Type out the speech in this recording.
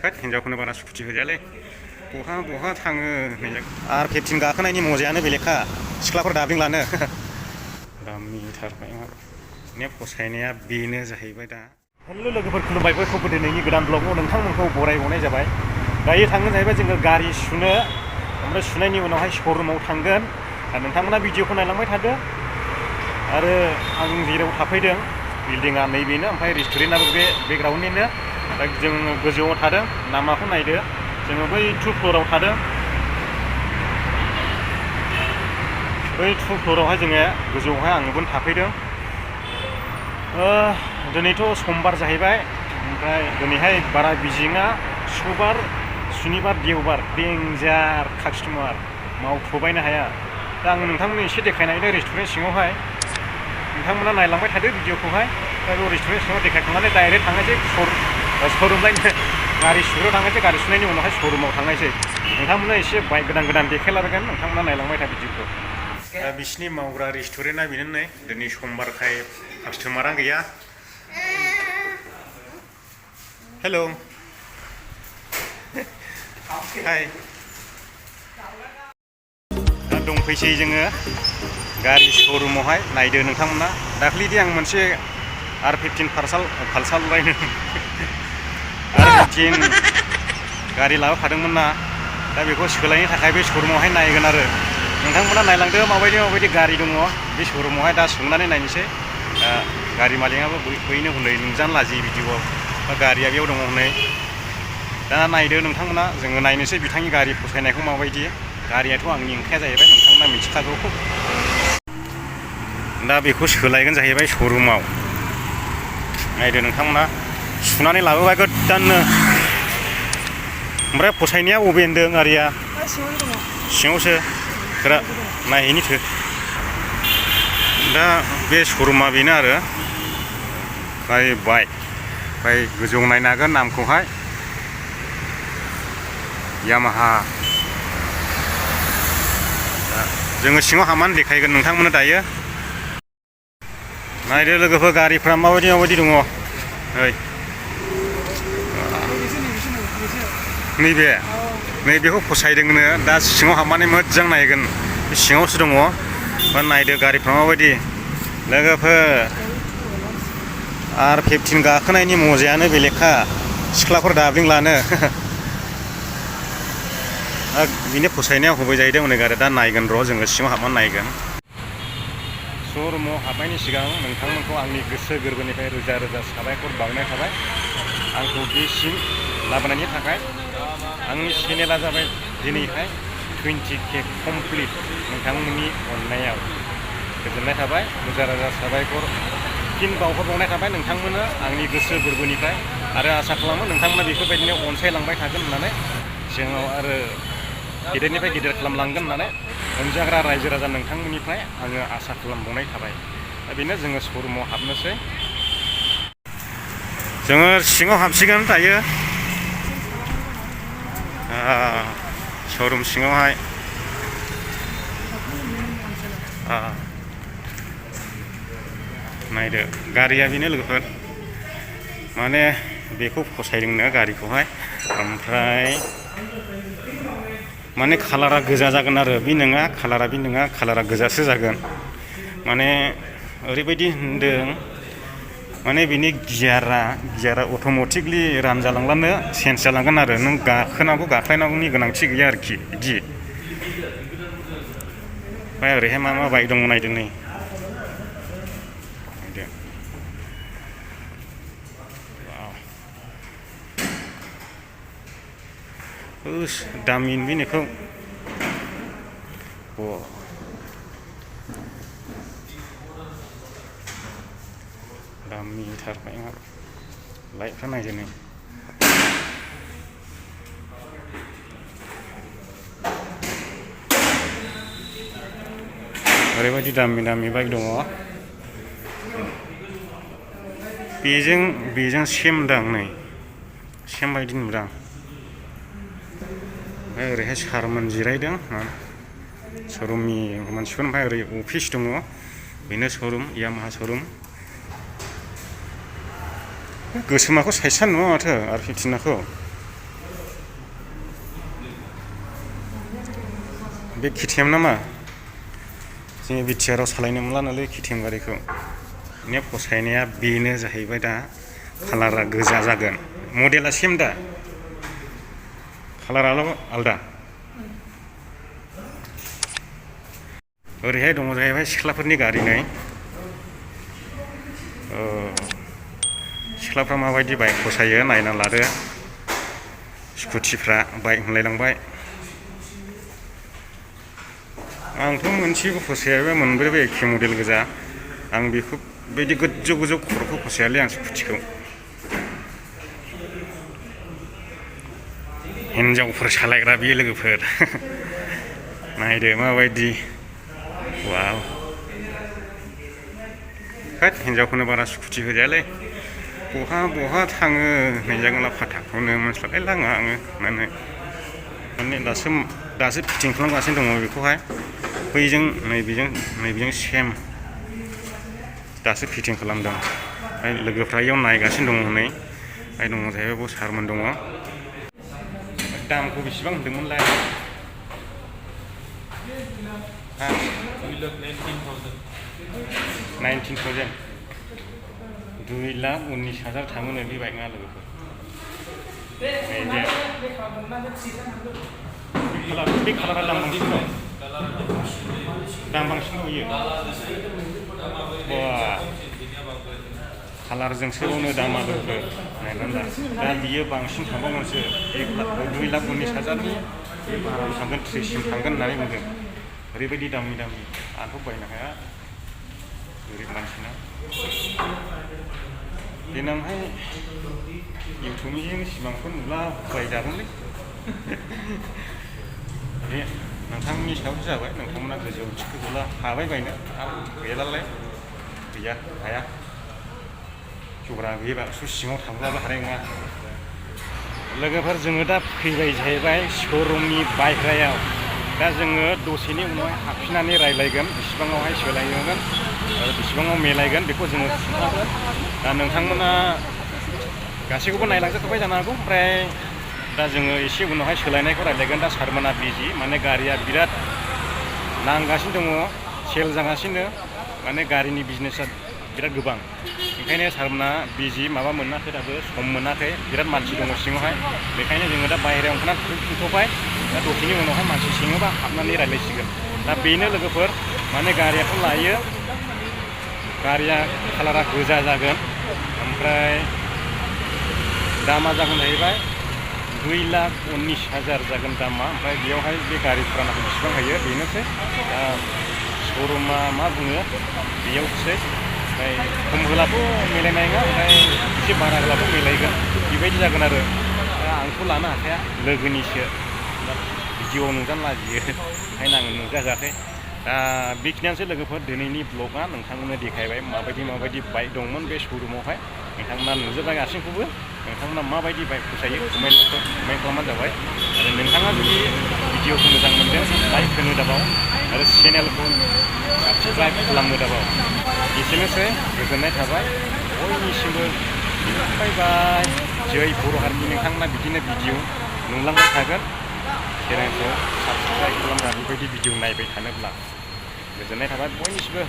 होद हिन्जावखौनो बारा स्कुटि होजायालै बहा बहा थाङो R15 गाखोनायनि मजायानो बेलेगखा सिख्लाफोर दाब्लिं लानो दामिथार माने फसायनाया बेनो जाहैबाय दा। हेल' लोगोफोर खुलुमबाय, बयखौबो दिनैनि गोदान ब्लगाव नोंथांमोनखौ बरायबावनाय जाबाय। दायो थांगोन जाहैबाय जोङो गारि सुनो, ओमफ्राय सुनायनि उनावहाय श'रुमाव थांगोन। नोंथांमोना भिडिअखौ नायलांबाय थादो। आरो आं जेराव थाफैदों बिल्डिंआ नैबेनो, ओमफ्राय रेस्टुरेन्टआबो बे बेकग्राउन्डनिनो। दा जों गोजौआव थादों, लामाखौ नायदो, जोङो बै 2 फ्ल'राव थादों। बै 2 फ्ल'रावहाय जोङो गोजौआवहाय आंबो थाफैदों। दिनैथ' समबार जाहैबाय, ओमफ्राय दिनैहाय बारा बिजि नङा। सुबार, सुनिबार, देवबार देन्जार कास्टमार मावथ'बायनो हाया। दा आं नोंथांमोननो एसे देखायनायदों रेस्टुरेन्ट सिङावहाय। नोंथांमोना नायलांबाय थादो भिडिअखौहाय। दा बे रेस्टुरेन्ट सिङाव देखायखांनानै डाइरेक्ट थांनोसै श'रुमलायनो। गारि सुग्रायाव थांनोसै, गारि सुनायनि उनावहाय श'रुमाव थांनोसै। नोंथांमोना एसे बाइक गोदान गोदान देखायलाबायगोन, नोंथांमोना नायलांबाय था भिडिअखौ। दा बिसिनि मावग्रा रेस्टुरेन्टआ बेनो नै, दिनै समबारखाय कास्टमारा गैया। हेल' हाय। दा दंफैसै जोङो गारि श'रुमावहाय। नायदो नोंथांमोना, दाख्लैदि आं मोनसे R15 पालसार लायनो R15 गारि लाबोखादोंमोन ना, दा बेखौ सोलायनो थाखाय बे श'रुमावहाय नायगोन आरो। नोंथांमोना नायलांदो माबायदि गारि दङ बे श'रुमावहाय। दा सोंनानै नायनोसै। गारि मालिकआबो बैनो हनै नुजानो लाजियो भिडिअआव, गारिया बेयाव दङ हनै। दा नायदो नोंथांमोना, जोङो नायनोसै बिथांनि गारि फसायनायखौ माबायदि। गारियाथ' आंनि ओंखाया जाहैबाय, नोंथांमोना मिथिखागौ। दा बेखौ सोलायगोन जाहैबाय श'रुमाव। नायदो नोंथांमोना, सुनानै लाबोबाय गोदाननो। ओमफ्राय फसायनाया बबे होन्दों गारिया? सिङावसो। नायहैनि थो। दा बे श'रुमा बेनो आरो। ओमफ्राय बाइक, ओमफ्राय गोजौआव नायनो हागोन नामखौहाय, यामाहा। जोङो सिङाव हाबनानै देखायगोन नोंथांमोननो दायो। नायदो लोगोफोर गारिफ्रा माबायदि दङ। नैबेखौ फसायदोंनो। दा सिङाव हाबनानै मोजां नायगोन, बे सिङावसो दङ। नायदो गारिफ्रा माबायदि लोगोफोर। R15 गाखोनायनि मजायानो बेलेगखा सिख्लाफोर दाब्लिं लानो बिनि फसायनाया होबाय जाहैदों हनै गारि। दा नायगोन र', जोङो सिङाव हाबनानै नायगोन। श'रुमाव हाबनायनि सिगां नोंथांमोनखौ आंनि गोसो गोरबोनिफ्राय रोजा रोजा साबायखर बावनाय थाबाय, आंखौ बेसिम लाबोनायनि थाखाय। आंनि चेनेला जाबाय दिनैहाय 20K कमप्लिट। नोंथांमोननि अननायाव गोजोननाय थाबाय, रोजा रोजा साबायखर फिन बावहरबावनाय थाबाय नोंथांमोननो आंनि गोसो गोरबोनिफ्राय। आरो आसा खालामो नोंथांमोना बेफोरबायदिनो अनसायलांबाय थागोन होननानै, सिगाङाव आरो गेदेरनिफ्राय गेदेर खालामलांगोन होननानै अनजाग्रा रायजो राजा नोंथांमोननिफ्राय आङो आसा खालामबावनाय थाबाय। दा बेनो, जोङो श'रुमाव हाबनोसै। जोङो सिङाव हाबसिगोन दायो। श'रुम सिङावहाय नायदो गारिया बेनो लोगोफोर। माने बेखौ फसायदोंनो गारिखौहाय। ओमफ्राय माने कालारा गोजा जागोन आरो, बे नङा कालारा, बे नङा कालारा गोजासो जागोन। माने ओरैबायदि होनदों, माने बिनि गियारा अट'मेटिकलि रान जालांब्लानो चेन्ज जालांगोन आरो। नों गाख्लायनांगौनि गोनांथि गैया आरोखि बिदि। ओमफ्राय ओरैहाय मा बाइक दङ नायदो नै। दामि बेनिखौ दामिथार बाइकआ। लाइटफ्रा नायदो नै। ओरैबायदि दामि बाइक दङ। बेजों सेम दां, नै सेम बायदि नुदां। ओमफ्राय ओरैहाय सारमोन जिरायदों श'रुमनि मानसिफोर। ओमफ्राय ओरै अफिस दङ, बेनो श'रुम, यामाहा श'रुम। गोसोमाखौ साइजआनो नङा माथो R15खौ। बे KTM नामा जोंनि बिटिआरआव सालायनो मोनला नालाय KTM गारिखौ फसायनाया बेनो जाहैबाय दा कालारा गोजा जागोन मडेला सेम दा कालाराल' आलदा ओरैहाय दङ जाहैबाय सिख्लाफोरनि गारि नै सिख्लाफ्रा माबायदि बाइक फसायो नायना लादो स्कुटिफ्रा बाइक होनलायलांबाय आंथ' मोनसेबो फसायाबा मोनब्रैबो एखे मडेल गोजा आं बेखौ बायदि गोजौ गोजौ खर'खौ फसायालै आं स्कुटिखौ हिनजावफोर सालायग्रा बे लोगोफोर नायदो माबायदि वाव होद हिनजावफोरनो बारा स्कुटि होजायालै बहा बहा थाङो हैजागोनला फाथाखौनो मोनस्लाबलायलाङा आङो माने दासो फिटिं खालामगासिनो दङ बेखौहाय बैजों नैबेजों सेम दासो फिटिं खालामदों ओमफ्राय लोगोफ्रा इयाव नायगासिनो दङ हनै ओमफ्राय दङ जाहैबाय बाव सारमोन दङ दामखौ बेसेबां होनदोंमोनलाय 19,000 2,19,000 थाङोनो बे बाइकआ लोगोफोर बे कालारा दाम बांसिन होयो कालारजोंसो बावनो दामा लोगोफोर नायनानै दा बियो बांसिन थांबावगोनसो 2,19,000 बे बारायाव थांगोन 30सिम थांगोन होननानै बुंदों ओरैबायदि दामि आंथ' बायनो हाया गोरिब मानसिना देनांहाय इउटुबनिजों सिमांखौ नुला फरायजागोनलै बे नोंथांनि सायावसो जाबाय नोंथांमोना गोजौ थिखोजोबला हाबाय बायनो आरो गैयालाय गैया हाया जब्रा गैयाबा सिङाव थांब्लाबो हानाय नङा लोगोफोर जोङो दा फैबाय जाहैबाय श'रुमनि बायह्रायाव दा जोङो दसेनि उनावहाय हाबफिननानै रायलायगोन बेसेबाङावहाय सोलायगोन आरो बेसेबाङाव मिलायगोन बेखौ जोङो खिन्थागोन दा नोंथांमोना गासैखौबो नायलांजोबखाबाय जानो हागौ ओमफ्राय दा जोङो एसे उनावहाय सोलायनायखौ रायलायगोन दा सारमोना बिजि माने गारिया बिराद नांगासिनो दङ सेल जागासिनो माने गारिनि बिजनेसा बिराद गोबां ओंखायनो सारमोना बिजि माबा मोनाखै दाबो सम मोनाखै बिराद मानसि दङ सिङावहाय बेखायनो जोङो दा बाहेरायाव ओंखारनानै खिन्थाबाय दा दसेनि उनावहाय मानसि सिङावबा हाबनानै रायलायसिगोन दा बेनो लोगोफोर माने गारियाथ' लायो गारिया कालारा गोजा जागोन ओमफ्राय दामा जागोन जाहैबाय 2,19,000 जागोन दामा ओमफ्राय बेयावहाय बे गारि फुरानाखौ बेसेबां होयो बेनोसै दा श'रुमा मा बुङो बेयावसै ओमफ्राय खम होलाथ' मिलायनाय नङा ओमफ्राय एसे बारा होलाथ' मिलायगोन बेबायदि जागोन आरो दा आंथ' लानो हाखाया लोगोनिसो दा भिडिअ'आव नुजानो लाजियो ओंखायनो आङो नुजाजायाखै दा बेखिनियानोसै लोगोफोर दिनैनि ब्लगआ नोंथांमोननो देखायबाय माबायदि बाइक दंमोन बे श'रुमावहाय नोंथांमोना नुजोबबाय गासैखौबो नोंथांमोना माबायदि बाइक फसायो कमेन्ट खालामबानो जाबाय आरो नोंथाङा जुदि भिडिअखौ मोजां मोनदों लाइक होनो दाबाव आरो चेनेलखौ साबसक्राइब खालामनो दाबाव एसेनोसै गोजोननाय थाबाय बयनिसिमबो बाय बाय जै बर' हारिनि नोंथांमोना बिदिनो भिडिअ नुलांबाय थागोन चेनेलखौ साबसक्राइब खालामना बेबायदि भिडिअ नायबाय थानोब्ला गोजोननाय थाबाय बयनिसिमबो